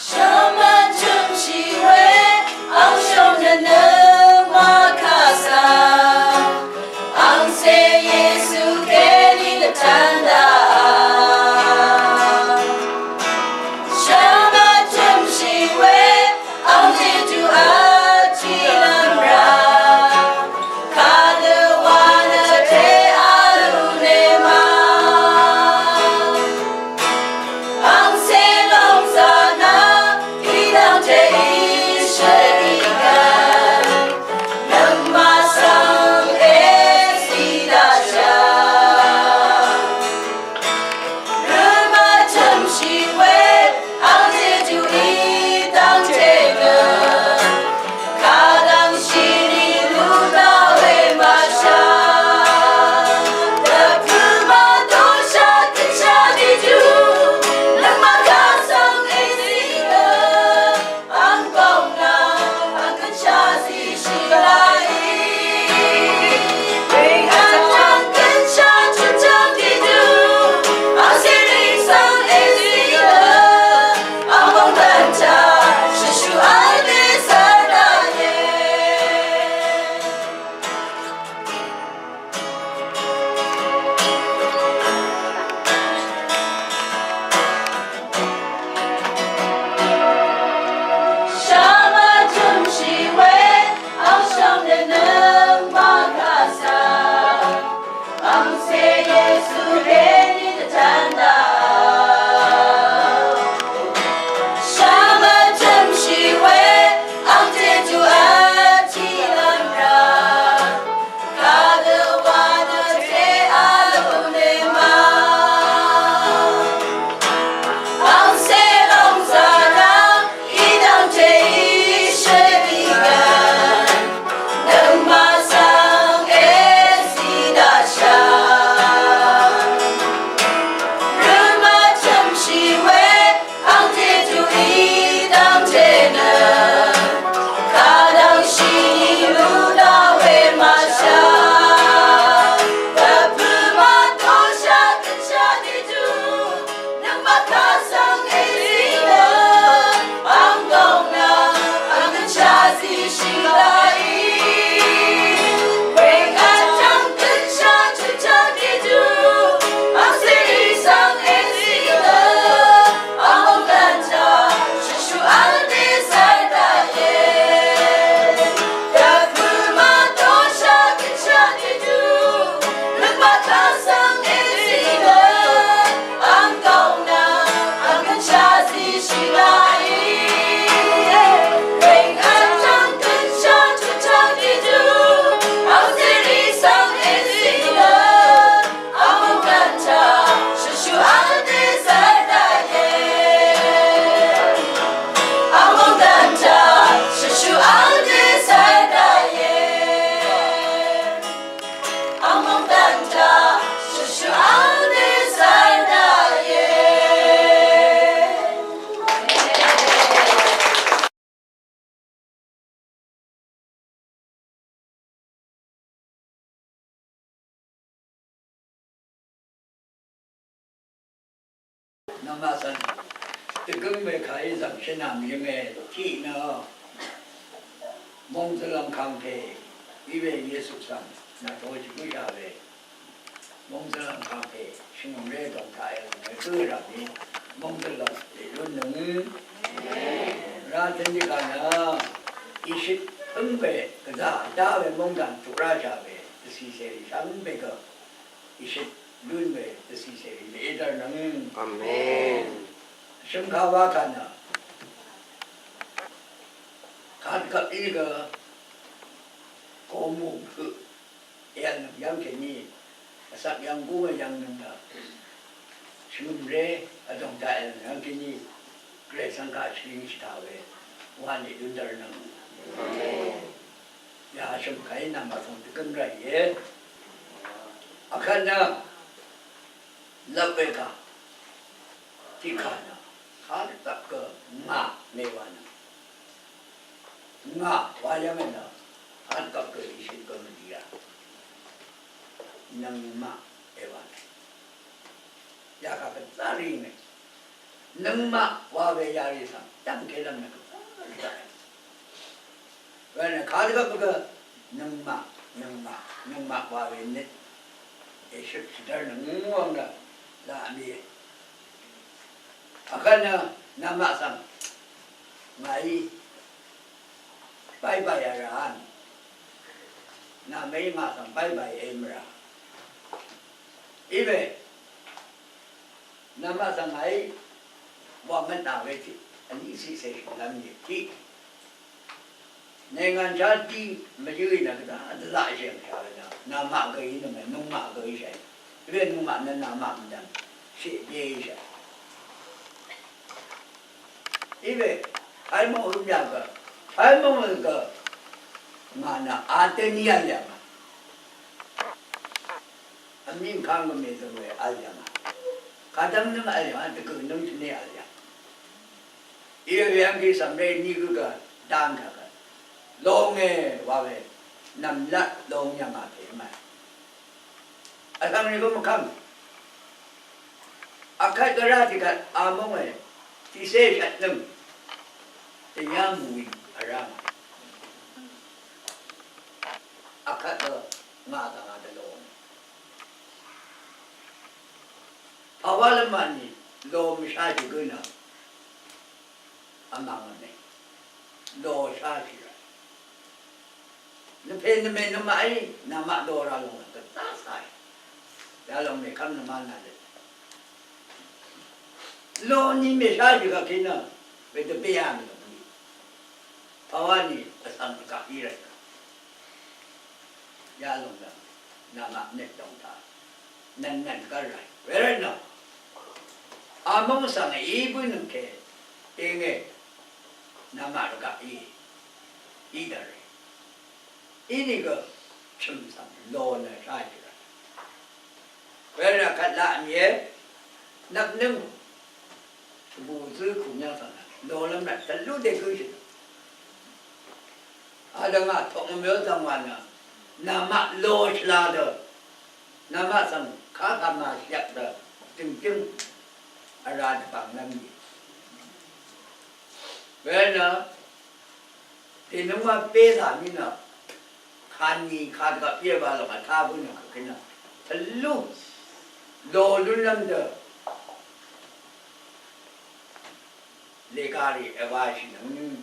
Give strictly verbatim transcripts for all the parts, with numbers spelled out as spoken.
Shvmvn jø̀mshì we, ang shvmnø nø mvkasa, angcè Yesu kèní dvtvn daq. Shvmvn jø̀mshì we, ang jeju vjì lv́m rá, kadø wa nø te vl lúne ma. Angcè lóngzà nø í dv́ngte í shø̀n í gv̀n, nøngmaq svng èzí daqshà. Rø mvtø̀mshì we, ang jeju í dv́ngte nø, kadv́ngshì ní lúna we mvshà. Dvpø̄ mvdóshà gønshà jeju, nøngmaq kaq svng èzí nø, ang góng nø, ang gønshà zí shì laqí. Weng vtvng gønshà chutchvng jeju, ang sèrì svng èzí nø, ang mòngdàn taq shvshu vl dé svr daqì. Shvmvn jø̀mshì we, ang shvmnø nøngmaq kaq svng, angcè Yesu kèní dvtvn daq. Shvmvn jø̀mshì we, ang jeju vjì lv́m rá, kadø wa nø te vl lúne ma. Angcè lóngzà nø í dv́ngte í shø̀n í gv̀n, nøngmaq svng èzí daqshà. Rø mvtø̀mshì we, ang jeju í dv́ngte nø, kadv́ngshì lúna we mvshà. Dvpø̄ mvdóshà gønshà jeju, nøngmaq kaq svng èzí nø, ang góng nø, ang gønshà zí shì laqí. Weng vtvng gønshà chutchvng jeju, ang sèrì svng èzí nø, ang mòngdàn taq shvshu vl dé svr daqì. Dvpø̄ mvdóshà gønshà jeju, nøngmaq kaq svng èzí nø, ang góng nø, ang gønshà zí shì laqí. Weng vtvng gønshà chutchvng jeju, ang sèrì svng èzí nø, ang mòngdàn taq shvshu vl dé svr daqì. Ang mòngdàn taq shvshu vl dé svr daqì. Ang mòngdàn taq shvshu vl dé svr daqì. Nvmaqsvn dvgøng we kàí zv̀ng shvnv̀m yv̀nge tiq nø mòngzø̀l v̀ngkàng pè í we Yesu svng nv̀mtō shvgǿshà we mòngzø̀l v̀ngkàng pè shvngø̀mré dòng taq èv̀nge gǿ rv̀mí mòngzø̀l v̀ng èlún nøng rá tø̄n dvgà nø ìshøt ǿng we gvzà dá we mòngdàn tuq ráshà we dvcìcèrì shvngbe gø ìshøt lún we dvcìcèrì mèídv́r nøng. Amen. Shø̀ngkà wakà nø kadvgvp í gø gomù høq èv̀lnøng yv́ng kèní vsvk yv́ng gú we yv̀ngnøng dø shvngø̀mré vdòng daq èv̀lnøng yv́ng kèní gvray svng kaq shvring shvtaq we wani dundvr nøng. Amen. Yà shø̀m kàí nvmà tòng dvgøm rà íe. Akvt nø lvp we kà tiqkà nø kà dvgvp gø ngà mèwà nø ngà wa yv́ng nø kà dvgvp gø ìshøt gø mvdì rà nøngmaq èwà nø yakà gvzà rì mè nøngmaq wa we yarì svng dv́ngke lv́m nø gvzà rì daq. Wenø kadvgvp gø nøngmaq, nøngmaq, nøngmaq wa we nøt èshøt shvdvr nø ngwvng nø laq mì. Akvt nø namaq svng ngàí bye bye vrá. Namaqí ngà svng bye bye èmvrá. Iwe namaq svng ngàí wà mvtnà we tiq vní siqsè shø̀nlv́m nì tiq nèngàn shá dí mvyǿì nø gvdá dvzaqshì shà we nø namaq gø í nø mè nøngmaq gø í shà. Iwe nøngmaq nø namaq mvdv̀m shèbye í shà. Iwe Taimongrøm yà gø Taimongrøm gø ngà nø ateni vl yà ngà. Vmíng kang gø mèzøng we vl yà ngà. Kadv́ng nǿng vl yà ngà, dvgø̀ nǿng shvné vl yà. Iwe we angki svmré ní gø gø dang kà gø longe wa we nv̀mlat long yà ngà pè mvmà. Vsvng ni gø mvkvm. Akvt gø rá tiqkvt among we tiqsé shvt nǿng dvnyá mùì vrá ngà. Akvt gø ngà kà ngà dvlong. Pàwálv́m màní lò mvsháshì gǿ nø vmv̀ng vmè lò sháshì rà. Nvpè nvmè nvmaqí namaq lò rà lòng gvzá càì. Yalòng mèkv́m nvmá nà dø lò ni mèsháshì gvkí nø wedvbéá mì lòng ni. Pàwá ni vsvng gvkí rvt nø. Yalòng nø namaq nøt dòng taq nv̀nnv̀n gv́l ràì. Wervt nø amóng svng í bǿnøng ke enge namaq rvgaq í í dv̀rì. Inìgø chø̀m svng lò nø shá jì rvt. Wervt nø kvt laq mìe nvpnǿng Shvbù zǿ kùm yv́ng svng lolv́m rvt tvlú dègǿshì. Adø ngà tokngø̀m yó zvng wà nø namaq lo shvla dø namaq svng kagvma shvyak dø dø̀ngjǿng vrá dvbvnglv́m ì. Wervt nø Dènøng wa pé zà mí nø kànì kàdvgvp íe wa lòng vtá bǿnø kàkín nø tvlú lò lúnlv́m dø lègàrì èwashìnøng.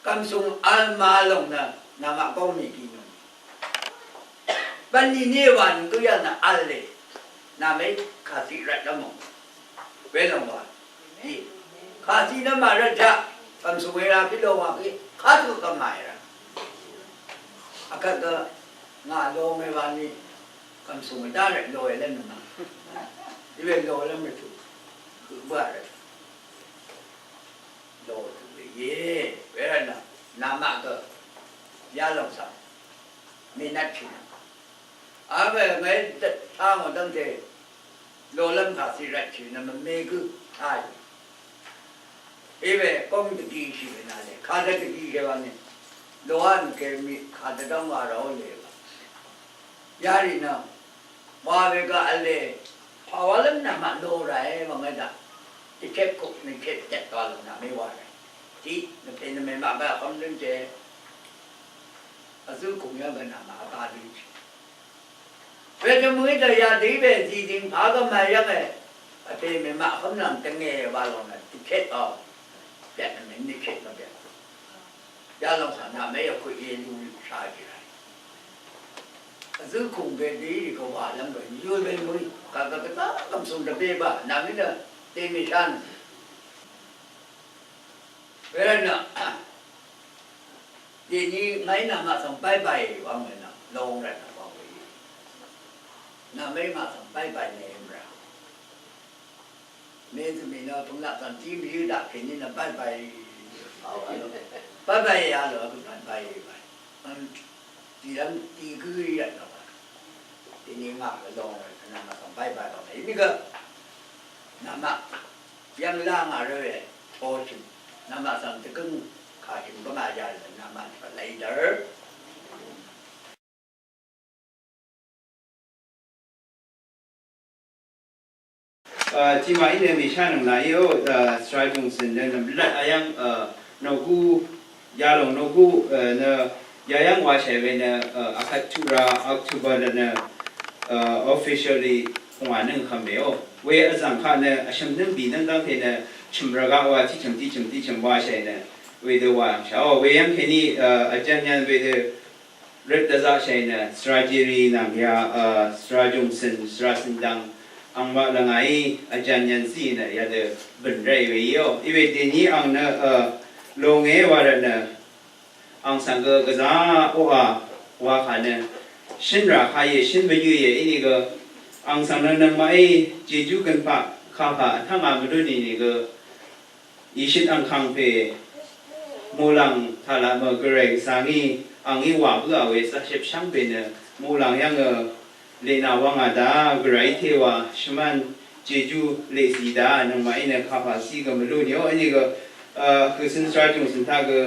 Gv̀msùng vl màvl lòng nø namaq góng mègìnøng. Bv̀nlì ní wà nìgø yà nø v̄le. Nà mèí kàciq rvt dv́mò. Welòng wà. Kàciq nø màrvt jaq. Gv̀msùng wera pí long wà gø. Kàciq gø màì rvt. Akvt gø ngà long we wà ni. Gv̀msùng dá rvt lo we lv́n nø mà. Iwe lo lv́m rvt tù. Høq bǿà rvt. Lo tù we ye. Wervt nø. Namaq gø. Yalòng svng. Mènvt chì nø. Ame ngàí dvt tangò dv́ngte lolv́m kàciq rvtshì nø mvme gǿ tàì. Iwe góng dvgishì we nà le kadø dvgishì wa ni. Loá nø kèmì kadø dv́ng wa ràó lè wa. Yarì nø wa we gø v̄le pàwálv́m namaq lo ràe wa ngàí daq. Dvchep kuk nø chep chep wa lòng nà mé wa ràe. Tiq nø pè nø mèmaq gø vkv́m lúnte. Vzǿ kùng yv́ng gø namaq vbá lúnshì. Wedø mø̀í dø yadø í we zìdìng pà gø màì yv́nge. Vpè mèmaq vhǿm nvng dvngè wa lòng nø dvkét o. Bèt nø mèní két nø bèt. Yalòng svng nà mèí vkuq ye lú shà jì ràì. Vzǿ kùng we dø í rì gø wàlv́m gø yul we mø̀í. Kà gø gvzá gv̀msùng dvbē ba nà mí nø dèmì shá nø. Wervt nø dèní ngàí namaq svng bye bye wvng we nø long rvt nø wvng we. Nà mèí ngà svng bye bye nè mvrà. Mèzø̀mì nø pø̀nglaq svng tí mvyǿ daq kèní nø bye bye. Bye bye yalò bye bye bye. Dìlv́m dìgǿ rvt nø wvng. Dini ngà vlong rø nvmà svng bai bai bang imi gø nvmà yv̀ng la ngà rø rè o shø̀n nvmà svng dvgøng kà shø̀n bvngà yà rø nvmà svng lei dvr. Tiqmà í nø mèshánøng nàí ó, Svra Jùngsø̀n nø nv̀mlat ayv́ng, Nogu, yalòng Nogu nø yayv́ng washàì we nø, akvt tuqra October nø officially pungwà nøng kvm we ó. We vzv̀ng kaq nø vshø̀m nøng bì nøng dv́ngte nø chø̀m rvgaq wa tiqchø̀m tiqchø̀m tiqchø̀m washàì nø wedø wàngshà ó. We yv́ng kèní vjv̀n yv̀n wedø røt dvzaqshàì nø Svra Jiri nvng ya, Svra Jùngsø̀n, Svra Sø̀ndvng angmaq lvngàí vjv̀n yv̀n zí nø yadø bø̀n ráì we íò. Iwe dèní ang nø longe wa rvt nø ang svng gø gvzá oqà wa kà nø shø̀n rà kà íe, shø̀n mvyǿ íe. Inìgø ang svng nø nøngmaqí jejú gønpaq kapà vtv́ngà mvlú nìnìgø ìshøt angkang pè muqlàng taq laq mø Gvray Gvsvngí angí wà bǿà we zaqshep shvngbe nø muqlàng yv́ngø leqnà wv́ngà dá Gvrayí téwa shvmán jejú leqzì dá nøngmaqí nø kapà zí gø mvlú nìó. Vní gø Høsøn Svra Jùngsø̀n taq gø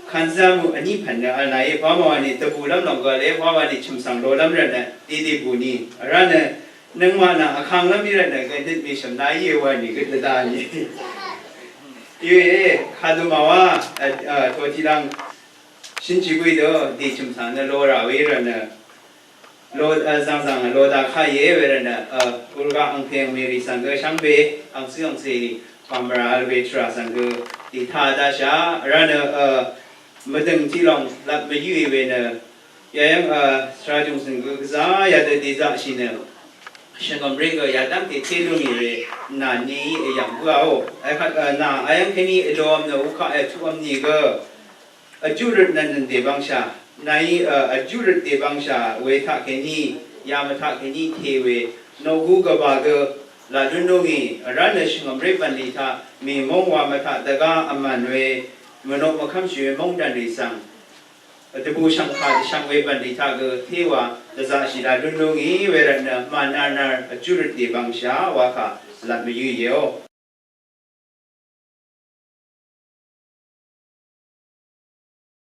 kanzá mø vní pv̀n nø vl nàí pàmà wà nì dvbùlv́m lòng gø vle pàmà wà nì chø̀msv̀ng lolv́m rvt nø dèdè bù nì vrá nø nøngmaq nà vkanglv́m í rvt nø gø nøt mèshv̀m nàí íe wà nì gø dvdá nì. Iwe kadø màwá totilang shønshì gø í dø dèchø̀msv̀ng nø lorà we í rvt nø lo, e, zvngzvng lo dvkà íe we rvt nø, e, ulgaq angpè angmèrì svng gø shvngbe angcø angcèrì pàmvrà vl we tvrà svng gø dètà dashà vrá nø, e, mvdø̀ng tiqlòng lap mvyǿ í we nø yayv́ng, e, Svra Jùngsø̀n gø gvzá yadø dèzaqshì nø shvngø̀mré gø yadv́ngte té lú nì we nà nìí vyv̀ng bǿà ó. Nà ayv́ng kèní vlom nø wukaq ètuqvm nìgø vjúrøt nø nøn dèbvngshà nàí, e, vjúrøt dèbvngshà we taqkèní yamvtaqkèní te we noqgu gvbà gø laq lún lúngì vrá nø shvngø̀mré bv̀nlì taq mèmóng wa mvtaq dvgá vmv̀n we mvnoq mvkv́mshì we móngdv̀nrì svng dvbù shv̀ngkà dvshvng we bv̀nlì taq gø téwa dvzaqshì laq lún lúngì we rvt nø mànarnar vjúrøt dèbvngshà wa kà laq mvyǿ íe ó.